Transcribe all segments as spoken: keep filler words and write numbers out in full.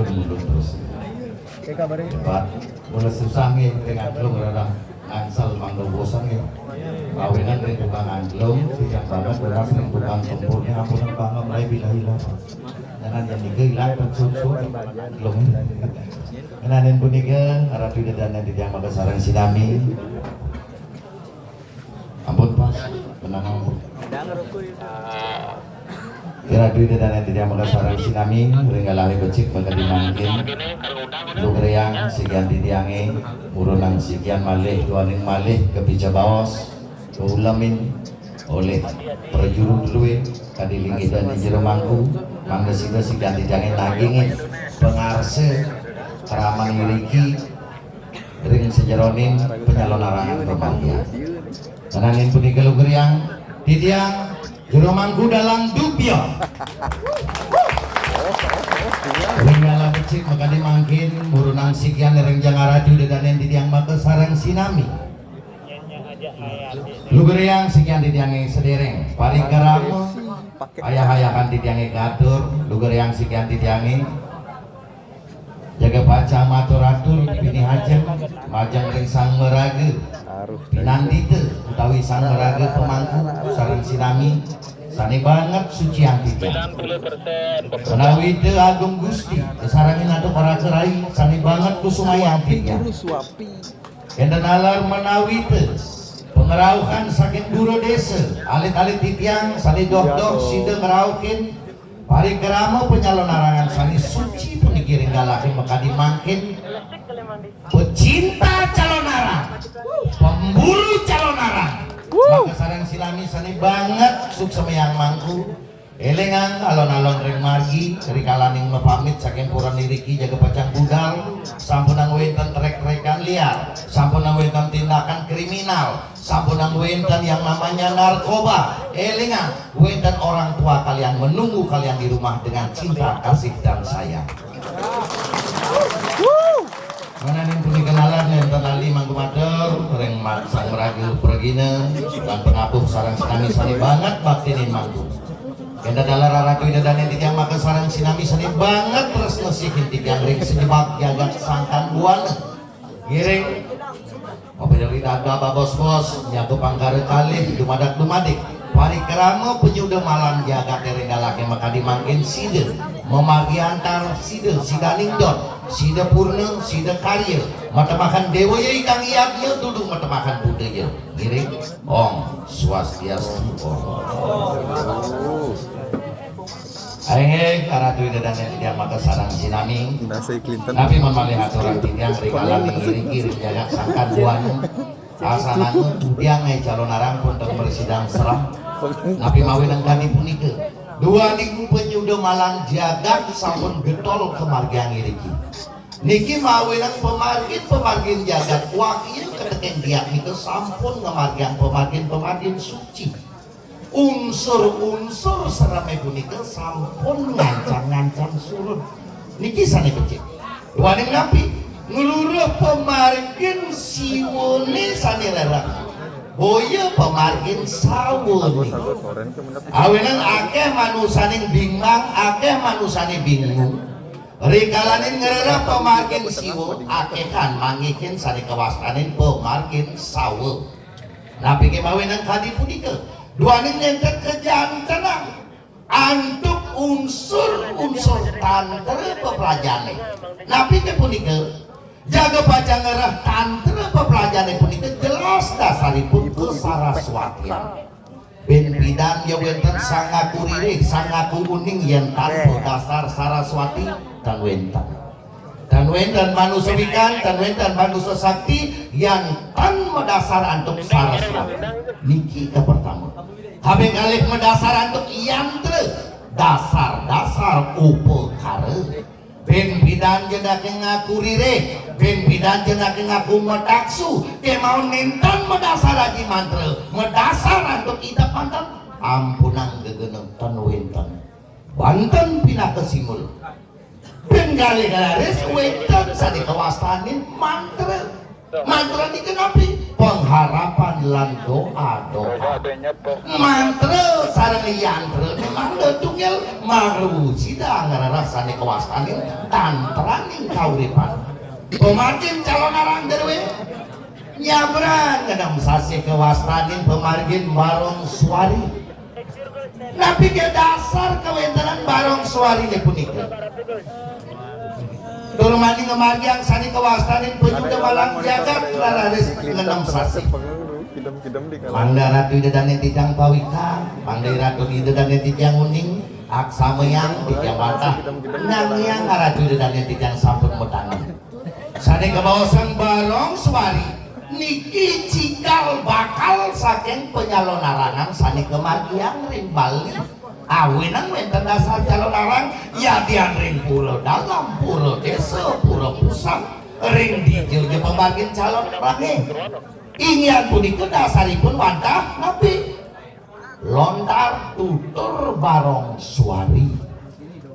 Mulai terus. Cepat. Mulai susah nih dengan lu ngerada ngansel mangga bosan nih. Kawinan dari tukang anjlung, tidak banget beras dari tukang tempurnya, ampun, bangga mulai bila hilang. Jangan yang tiga hilang dan susu anjlung. Kenanin punika, arah tidak dan tidak maka sarang sinami. Ampun, Pak, menang, ampun. Kira duit dan tidak maka sarang sinami, ring galahe becik bakal dimangkin. Lugriang sikian titiange, urunang sikian malih, duaning malih kepica baos, keulemin oleh prajuru druwe, kadi linggih dan jero mangku, mangda sida sikian titiange nagingin pangarsa kraman ngriki ring sajeroning penyalonarangan pamargian. Nanging punika lugriang, titiang jero mangku dalang dubya. Ring gala becik makadi mangkin, murunang sikian ring jang araju dedanen titiang maka sareng sinami. Lugriang sikian titiange sedereng, parikrama, ayah-ayahan titiange katur, lugriang sikian titiange. Jaga pacang matur-atur, pinih ajeng, majeng ring sang maraga pinandita utawi sang maraga pamangku sareng sinami sane banget suciang titiang. Menawi te Agung Gusti, sarengin atuk ora kerai sane banget kusumayang titiang. Enten alar menawi te pangrauhan saking dura desa, alit-alit titiang sane doh-doh sida ngrauhin parikrama penyalonarangan sane suci puniki ring galahe makadi mangkin, pecinta calonarang, pemburu calonarang. Maka sareng sinami sane banget suksmayang mangku. Elingang alon-alon ring margi, rikalaning mapamit saking pura niriki jaga pacang budal, sampunang wenten trek-trekan liar, sampunang wenten tindakan kriminal, sampunang wenten yang namanya narkoba. Elingang, wenten orang tua kalian menunggu kalian di rumah dengan cinta, kasih, dan sayang. Mananing punika lalar nenten lali mangku matur ring ma-, sang maraga pragina lan penabuh sareng sinami sane banget baktinin mangku. Yen dalar aratu ida dane titiang maka sareng sinami sane banget tresna sihin titiang ring sajebag jagat Sangkan Buana. Ngiring. Mobil rida babos-bos, nyaku pangkara kalih, dumadak-dumadik. Parikrama penyuda malan jagate ring galahe makadi mangkin sida, mamargi antar sida, sidaning don, sida purna, sida karya, matemahan dewaya ingkang yadnya, dudu matemahan budaya. Ngiring. Om Swastiastu, Om. Aengge, karatu ida dane titiang maka sareng sinami. Nasi Clinton. Napi malih aturan titiang rikala ngriki ring jagat Sangkan Buana. Asanana titiang ngae calonarang pun teng mresidang serem. Napi mawinan kadi punika. Duaning penyuda malan jagat sampun getol kamargiang iriki. Niki mawinan pamargin-pamargin jagat wahyu keteking tiang nika sampun ngamargiang pamargin-pamargin suci. Unsur-unsur sereme punika sampun ngancan-ngancan surut. Niki sane becik. Duaning napi? Ngluruh pamargin siwane sane rereh. Boya pamargin sawane. Awinan akeh manusaning bingmang, akeh manusane bingung. Rikalaning ngrereh pamargin siwa, akehan mangihin sane kawastanin pamargin sawa. Napi kemawinan kadi punika? Duaning nenten kajantenang antuk unsur-unsur tantra peplajane. Napi ke punika? Jaga pacang ngrereh tantra peplajane punika jelas dasaripun kasaraswatian. Ben pidan ya wenten sang ngaku ririh, sang ngaku uning yen tanpa dasar Saraswati tan wenten. Tan wenten manusa wikan, tan wenten manusa sakti, yen tan madasar antuk Saraswati. Niki kapertama. Kaping kalih madasar antuk yantra, dasar-dasar upakara. Ben pidan jenake ngaku ririh, ben pidan jenake ngaku mataksu, kemawon nenten madasar aji mantra, madasar antuk idep manten, ampunang gegena tan wenten. Banten pinaka simbol. Ping kalih raris wenten sane kawastanin mantra. Mantra niki napi? Pengharapan lan doa-doa. Mantra sareng yantra memang tunggal mangrusi ngrereh sane kawastanin tantraning kauripan. Pamargin Calonarang druene nyabran ngenem sasih kawastanin pamargin Barong Suari. Napi ke dasar kawentenan Barong Suarine punika? Tur mani ngamargiang sane kawastanin panyuda malang jagat raris ngenem sasih. Mangda Ratu Ida Dane titiang pawikan, mangda Ratu Ida Dane titiang uning, aksamayang titiang wantah, nanging Ratu Ida Dane titiang sampun matangi. Sane kabaosang Barong Suari niki cikal bakal saking panyalonarangan sane kamargiang ring Bali. Awinang wenten dasar Calonarang yadian ring pura dalem, pura desa, pura pusat, ring dija ja pamargin Calonarang. Inggih punika dasaripun wantah napi? Lontar tutur Barong Suari.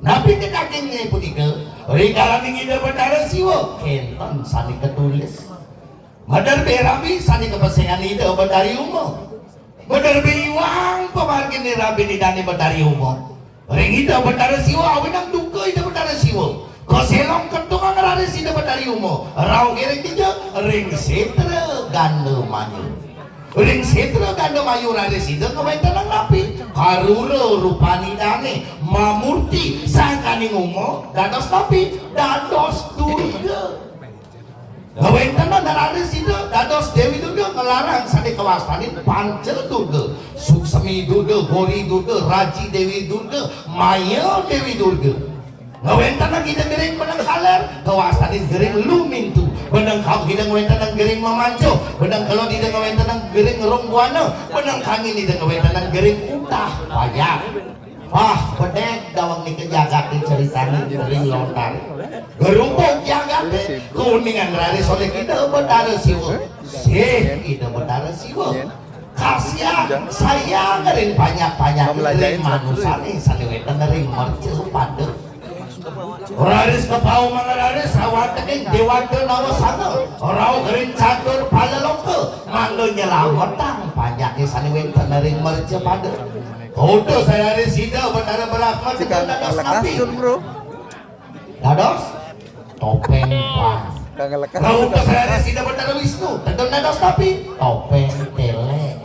Napi ke dagingnya punika? Rikalaning Ida Betara Siwa kenten sane katulis. Maderbe rabi sane kapesengan Ida Betari Uma. Maderbe iwang pamargine rabi Idane Betari Uma. Ring Ida Betara Siwa awinang duka Ida Betara Siwa. Kaselong kentungang raris Ida Betari Uma. Rauh ring dija ring setra Gandamayu. Ring setra Gandamayu raris Ida ngwentenang napi? Karura rupanidane, mamurti sangkaning uma dados napi? Dados Durga. Ngwentenang raris Ida dados Dewi Durga, nglarang sane kawastanin Panca Durga, Suksemi Durga, Gori Durga, Raji Dewi Durga, Maya Dewi Durga. Ngwentenang Ida gering beneng kaler, kawastanin gering lumintu. Beneng kau Ida ngwentenang gering mamanco, beneng kelod Ida ngwentenang gering rung buana, beneng kangin Ida ngwentenang gering utah payah. Wah, bedek daweg nika jagate ceritane ring lontar. Gerubug jagate kuningan raris olih Ida Betara Siwa. Sih, Ida Betara Siwa. Kasihan, sayang ring panjak-panjak ring manusane sane wenten ring mercapada. Raris kapaumang raris sawateking dewata nawasanga rauh ring catur palaloka mangda nyelametang panjake sane wenten ring mercapada. Kutus raris Ida Betara Brahma teka dados napi? Dados topeng pang. Kutus raris Ida Betara Wisnu teka dados napi? Topeng telek.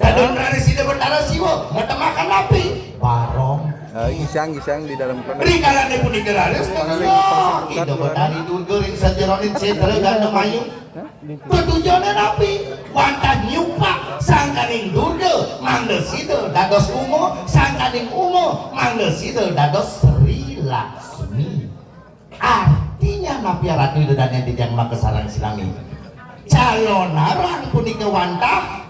Tedun raris Ida Betara Siwa, ngetemaken napi? Barong. Eh, gisang, gisang di dalam kono. Rikalane punika raris, Ida Betari Durga ring sajeroning setra Gandamayu. Tetujone napi? Wantah nyupak sangkaning Durga, mangda sida dados Uma, sangkaning Uma, mangda sida dados Sri Laksmi. Artinya napi, Ratu Ida Dane titiang makasareng sinami? Calonarang punika wantah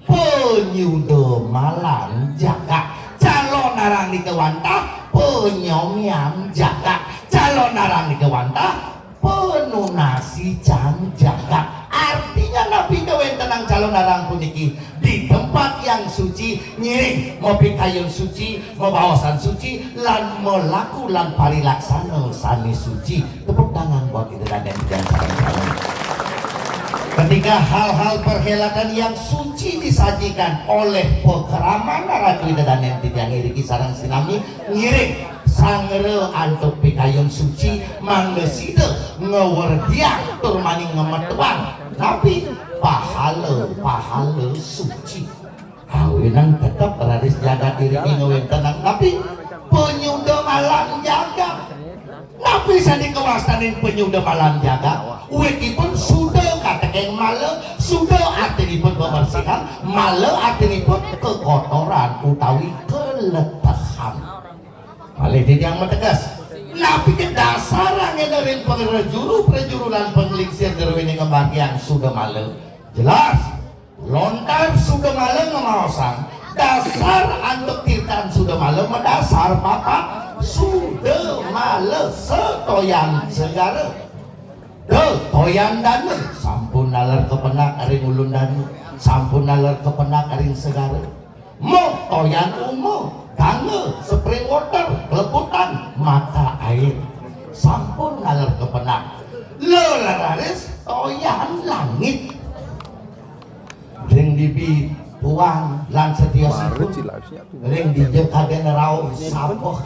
panyuda malan jagat. Calonarang nika wantah panyomian jagat. Calonarang nika wantah panunasican jagat. Artinya napi kawentenan Calonarang puniki? Di tempat yang suci, ngiring mapikayun suci, mabaosan suci, lan malaku lan parilaksana sane suci. Tepuk tangan buat Ida Dane titiang sareng-sareng. Ketika hal-hal perhelatan yang suci disajikan oleh pakraman Ratu Ida Dane titiang iriki sareng sinami, ngiring sangra antuk pikayun suci, mangda sida ngwerdiang tur mani ngemetuang napi? Pahala, pahala suci. Awinang tetep raris jagat iriki ngwentenang napi? Panyuda malan jagat. Napi sane kawastanin panyuda malan jagat? Witipun suda katekeng mala, suda artinipun pembersihan, mala artinipun kekotoran utawi keletehan. Malih titiang mateges, napi ke dasar anggena ring prajuru-prajuru lan panglingsir druene ngamargiang suda mala? Jelas, lontar suda mala ngamaosang dasar antuk tirtan suda mala madasar papat suda mala satoyan segara. Duh, toyan dana sampun naler kepenak ring ulun dana, sampun naler kepenak ring segara. Mo toyan uma, gangga, spring water, kelebutan, mata air. Sampun naler kepenak. Lo lararis, Toyan langit. Ring dibi tuan lan setiosipun. Ring dija kaden rauh sapoh.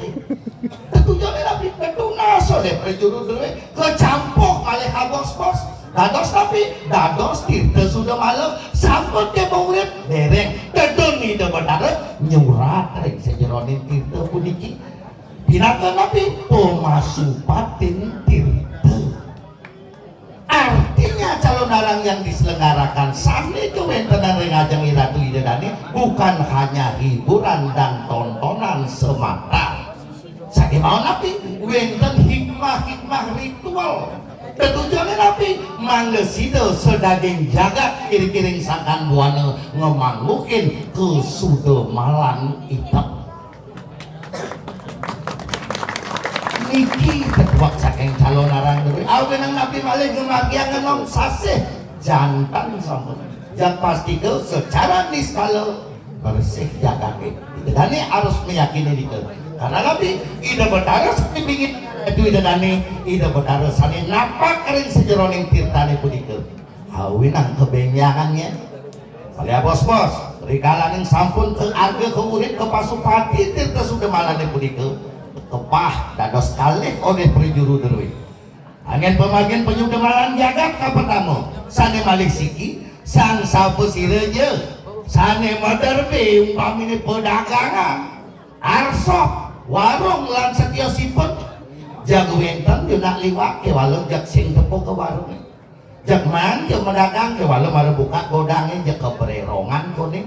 Tetujoné napi? Tetunas olih prajuru drué, kacampuh malih kabos-bos. Dados napi? Dados tirta sudamala, sampun ké maurip, déréng tedun Ida Betara nyurat ring sajeroning tirta puniki. Pinaka napi? Pamasupatin tirta. Artinya, calonarang yang diselenggarakan sané kawéntenan ring ajeng Iratu Ida Dané bukan hanya hiburan dan tontonan semata. Sané mawon napi? Wénten hikmah-hikmah ritual. Tetujoné napi? Mangda sida sadaging jagat iring-iring sangkan buana ngamangguhin kasudamalan ipun. Niki tetuek saking calonarang drué. Awinang napi malih ngamargiang enam sasih janten sampun. Yang pastika secara niskala bersih jagaté. Ida Dané harus meyakini nika. Karena napi? Ida Betara sané pingit, itu Ida Dané, Ida Betara sané napak ring sajeroning tirtané punika. Awinang kabénjangan nggih. Malih abos-bos, rikalaning sampun kaarga kaurip kapasupati tirta sudamalané punika, kepah dados kalih olih prajuru drué. Anggén pamargin panyudamalan jagat kapertama, sané malih siki, sang sapasira ja, sané maderbé umpaminé padagangan, arsop, warung lan setiosipun, jag wénten yunak liwat kéwala jag sing tepuh ka warungé. Jeg man, jeg madagang, kéwala mara buka godangé, jeg kabrérongan koné.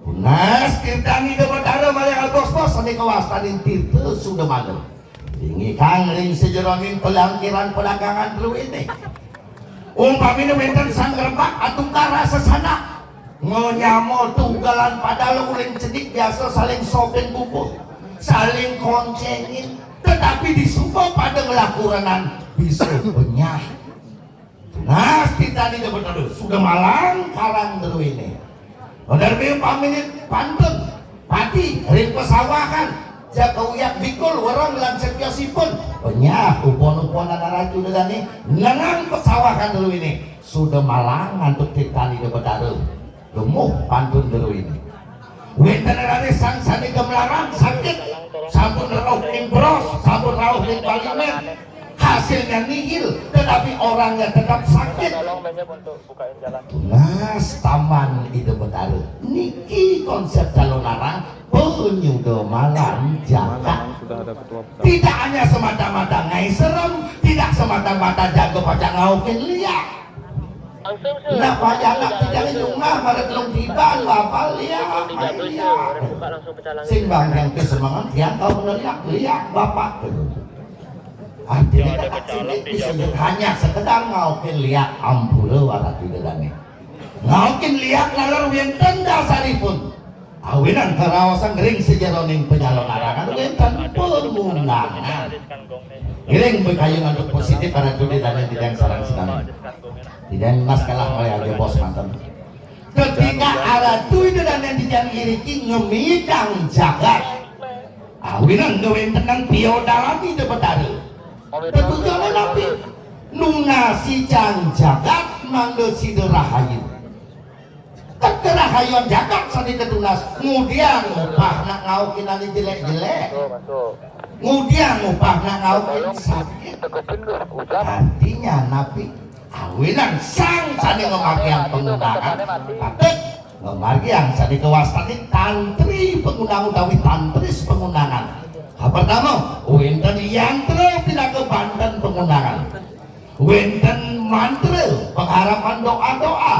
Tunas tirtan Ida Betara malih abos-bos sané kawastanin tirta sudamala. Linggihang ring sajeroning palangkiran padagangan druéné. Umpaminé wénten sang rebak atukara sesanak. Nganyama tugelan padahal uling cenik biasa saling sopin bubuh, saling koncéngin. Tetapi disuba pada nglakurenan bisa benyah. Nah, tirtan Ida Betara, sudamalan karang druéné. Maderbé umpaminé pantun, pati, ring pasawahan, jag kauyat bikul, wereng lan setiosipun. Penyah, upon-uponan aratu Ida Dané, nengang pasawahan druéné. Sudamalan antuk tirtan Ida Betara. Lemuh pantun druéné. Wénten raris sang sané gemlaran sakit, sampun rauh ring bros, sampun rauh ring parlemen. Hasilnya nihil, tetapi orangnya tetap sakit. Tunas taman Ida Betara. Niki konsep calonarang panyudamalan jagat. Tidak hanya semata-mata ngaé serem, tidak semata-mata jaga pacang ngaukin liak. Nah, payah nak tidak nyungah, mara telung tiban, Bapak liak, main liak. Sing bang yang kesemangat, yang kau liak, liak, Bapak. Artinya, tak sini bisa hanya sekedar ngaukin liak ampura, waras tidak dane. Ngaukin liak nalar wénten dasaripun. Awinan karaosan ring sajeroning panyalonarangan wénten pangundangan. Ngiring bekayun antuk positif para tuli dan yang tidak sareng sinami. Tidak mas kalah malih aja bos manten. Ketika aratu Ida Dané dijang iriki ngemidang jagat. Awinan ngawéntenang piodalan Ida Betara. Tetujoné napi? Nunasicang jagat mangda sida rahayu. Kekerahayuan jagat sané katunas, ngudiang upah nak ngaukin ané jelék-jelék. Ngudiang upah nak ngaukin sakit. Artinya napi? Awinan sang sané ngamargiang pangundangan, patut ngamargiang sané kawastanin tantri pangundang utawi tantris pangundangan. Kapertama, wénten yantra pinaka banten pangundangan. Wénten mantra pengharapan doa-doa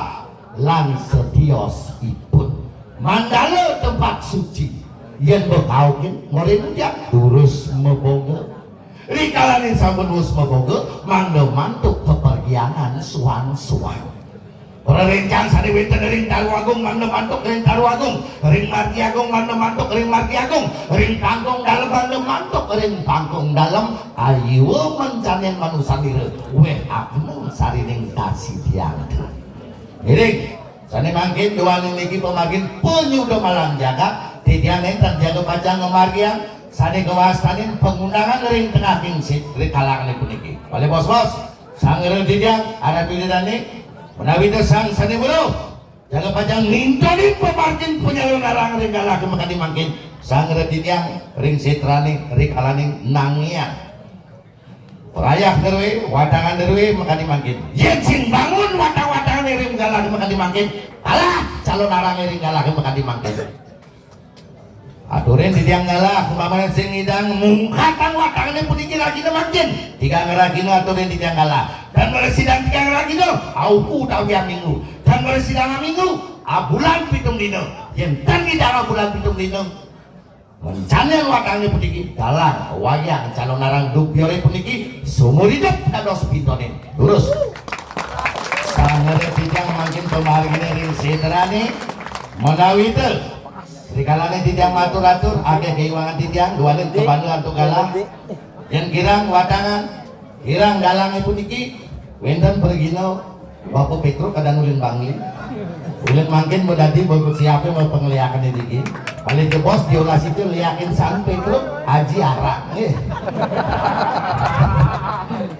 lan setiosipun. Mandala tempat suci. Yén bekaukin, morin udian durus maboga. Rikalaning sampun wus maboga, mangda mantuk pepergianan suang-suang. Rerencang sané wénten ring Taru Agung, mangda mantuk ring Taru Agung, ring Margi Agung, mangda mantuk ring Margi Agung, ring Panggung Dalem, mangda mantuk ring Panggung Dalem, ayua mencanin manusanira, wéh apnung sarining dasi diantu. Ngiring, sané mangkin duaning niki pamargin panyudamalan jagat, titiang nénten jaga pacang ngamargiang, sané kawastanin pangundangan ring tengah gingsit, ring kalangané puniki. Malih bos-bos, Sang retigang, arep wiridane, menawi to sang sane weruh, jaga pacang nintonin pamargin panyelenggara ring galah makadi mangkin. Sang retigang, ring setrane, rikalaning nangian. Rayah druwe, watangan druwe, makadi mangkin. Yen sing bangun watang-watangane ring galah makadi mangkin, kalah calon arange ring galah makadi mangkin. Aturin titiang galah, umpamane sing ngidang mungkatang watangane puniki ragina mangkin. Tigang ragina aturin titiang galah. Dan mresidang tigang ragina, auku utawi aminggu. Dan mresidang aminggu, abulan pitung dina. Yen tan ngidang abulan pitung dina, mencanil watangane puniki, galah wayang calon arang dubyore puniki, sumur idup dados pintonin. Lurus. Sangare titiang mangkin pamargine ring setrane, menawi te Rikalane titiang matur-atur, akeh keiwangan titiang, duaning kebanggaan antuk galah. Yen kirang watangan, kirang galange puniki, wenten pragina Bapak Petruk kadang ulin bangli. Ulin mangkin mau dadi bos siape mau penglihakane niki. Paling jebos diolah situ liakin sang Petruk Haji Arang. Nggih.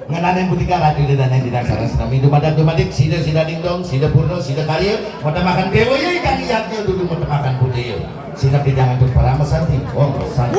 Ngenane punika ratu dan yang tidak sareng sami. Dumadak dumadik, sida sida dingdong, sida purno, sida karya. Mata makan dewa ya, ikan liatnya dulu mata makan budaya. Sida pidangan untuk parama santi. Om santi.